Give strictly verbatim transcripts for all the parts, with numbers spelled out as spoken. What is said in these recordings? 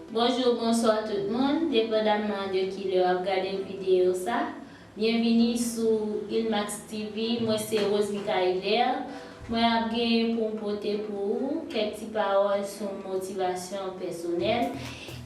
Bonjou, bonswa tout moun, depandamman de kilè w ap gade videyo sa. Byenvini sou Ilmax T V, mwen se Rose Micaëler. Mwen ap gen pou m pote pou ou kèk ti pawòl sou motivasyon pèsonèl.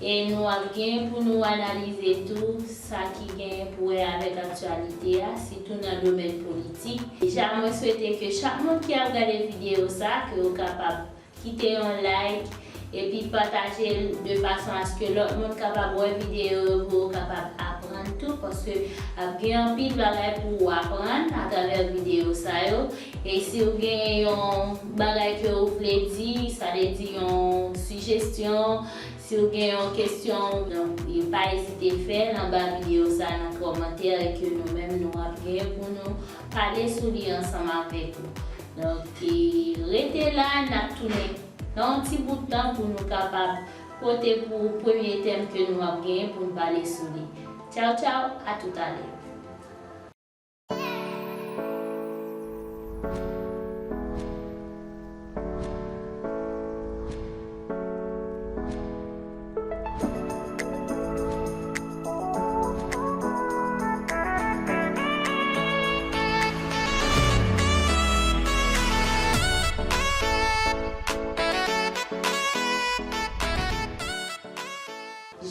E nou ap gen pou nou analize tou sa ki gen pou wè avèk aktyalite a, sitou nan domèn politik. Deja, mwen swete ke chak moun ki ap gade videyo sa, ke yo kapab kite yon like, epi pataje l de fason aske lòt moun kapab wè videyo yo, pou yo kapab aprann tou, paske ap gen anpil bagay pou w aprann atravè videyo sa yo. E si w gen yon bagay ke w vle di, sa vle di yon sijesyon, si w gen yon kesyon, donk, e pa ezite fè l anba videyo sa nan kòmantè e ke nou menm nou ap gen pou nou pale sou li ansanm avèk ou. Donk, e, rete la, n ap tounen nan yon ti bout tan pou nou kapab pote pou premye tèm ke nou ap genyen pou n pale sou li. Tchaw, tchaw, a toutalè.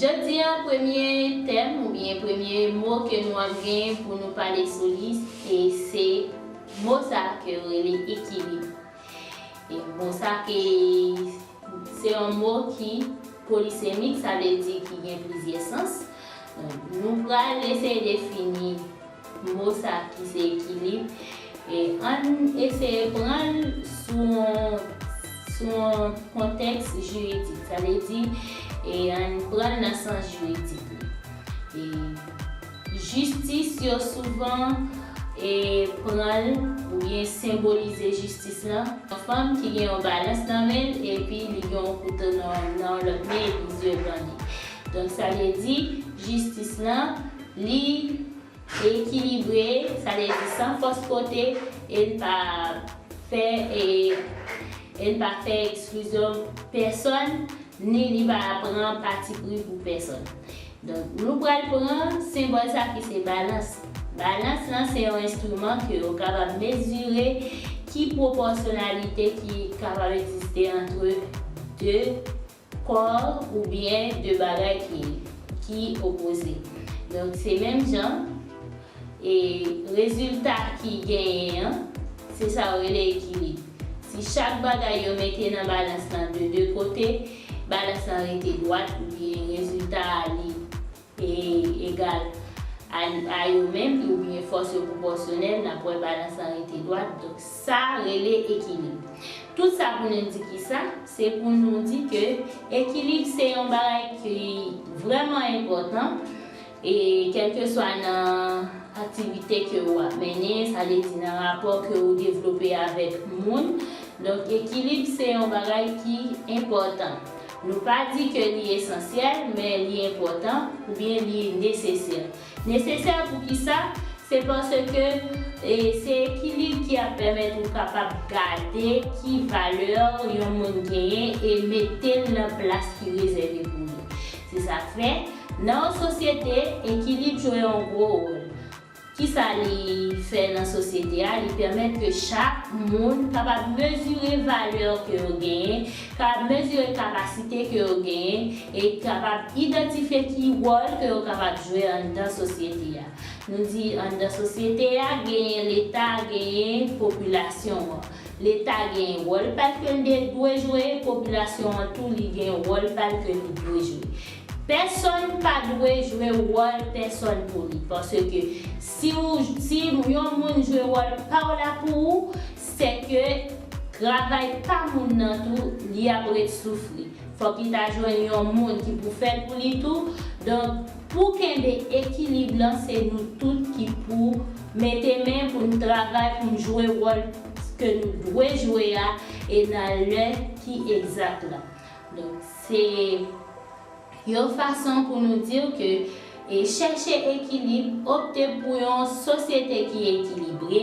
Jodi a, premye tèm oubyen premye mo ke nou ap gen pou nou pale sou li, e se mo sa ke yo rele ekilib. E mo sa ke se yon mo ki polisemik, sa vle di ki gen plizyè sans. Donk, nou pral eseye defini mo sa ki se ekilib. E ann eseye pran l sou yon, sou yon kontèks jiridik. Sa vle di, e ann pran l nan sans jiridik li. E jistis yo souvan, e pran l oubyen senbolize jistis lan. Yon fanm ki gen yon balans nan men l, epi li gen yon kouto nan, nan lòt men, epi zye bandi. Donk, sa vle di, jistis lan, li ekilibre, sa vle di san fòs kote, e l pa fè, e, e l pa fè eksklizyon pèsòn, ni li pa pran patipri pou pèsòn. Donk, nou pral pran senbòl sa ki se balans. Balans lan se yon enstriman ke yo kapab mezire ki pwopòsyonalite ki kapab egziste antre de kò oubyen de bagay ki, ki opoze. Donk, se menm jan, e rezilta ki genyen an, se sa yo rele ekilib. Si chak bagay yo mete nan balans lan de de kote, balans lan rete dwat oubyen rezilta a li e egal a, a yo menm, oubyen fòs yo pwopòsyonèl, n ap wè balans lan rete dwat. Donk, sa rele ekilib. Tout sa pou nou di ki sa, se pou nou di ke ekilib se yon bagay ki vrèman enpòtan, e kèlkeswa nan aktivite ke w ap mennen, sa vle di nan rapò ke w devlope avèk moun. Donk, ekilib se yon bagay ki enpòtan. Nou pa di ke li esansyèl, men li enpòtan oubyen li nesesè. Nesesè pou ki sa? Se paske, e, se ekilib ki ap pèmèt ou kapab gade ki valè yon moun genyen e mete l nan plas ki rezève pou li. Se sa k fè, nan yon sosyete, ekilib jwe yon gwo wòl. Kisa li fè nan sosyete a? Li pèmèt ke chak moun kapab mezire valè ke yo genyen, kapab mezire kapasite ke yo genyen, e kapab idantifye ki wòl ke yo kapab jwe anndan sosyete a. Nou di anndan sosyete a, genyen Leta, genyen popilasyon an. Leta gen wòl pa l ke l de-, dwe jwe, popilasyon an tou, li gen wòl pa l ke li dwe jwe. Pèsonn pa dwe jwe wòl pèsonn pou li, paske si w, si yon moun jwe wòl pa w la pou ou, se ke travay pa moun nan tou, li ap ret soufri. Fòk li ta jwenn yon moun ki pou fè l pou li tou. Donk, pou kenbe ekilib lan, se nou tout ki pou mete men pou n travay, pou n jwe wòl ke nou dwe jwe a, e nan lè ki egzak la. Donk, se yon fason pou nou di ke, e, chèche ekilib, opte pou yon sosyete ki ekilibre,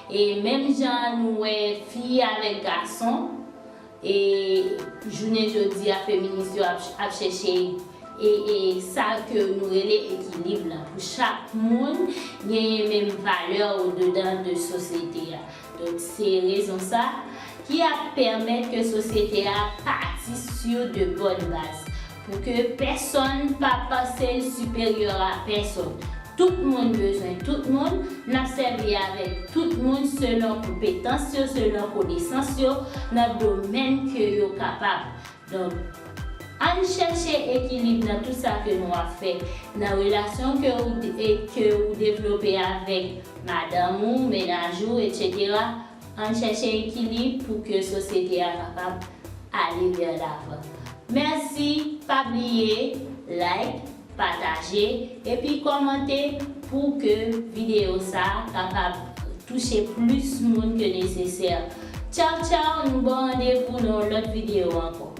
e menm jan nou wè fi avèk gason, e jounen jodi a, feminis yo ap, ap chèche e, e sa ke nou rele ekilib la, pou chak moun genyen menm valè odedan de sosyete a. Donk, se rezon sa ki ap pèmèt ke sosyete a pati sur de bonnes bases, pou ke pèsonn pa panse l siperyè a pèsonn. Tout moun bezwen tout moun, n ap sèvi avèk tout moun selon konpetans yo, selon konesans yo, nan domèn ke yo kapab. Donk, ann chèche ekilib nan tout sa ke nou ap fè, nan relasyon ke ou, e ke ou devlope avèk madanm ou, mennaj ou, etsetera. Ann chèche ekilib pou ke sosyete a kapab ale vè lavan. Mèsi, pa bliye like, pataje, epi kòmante pou ke videyo sa a kapab touche plis moun ke nesesè. Tchaw, tchaw, nou ba w randevou nan yon lòt videyo ankò.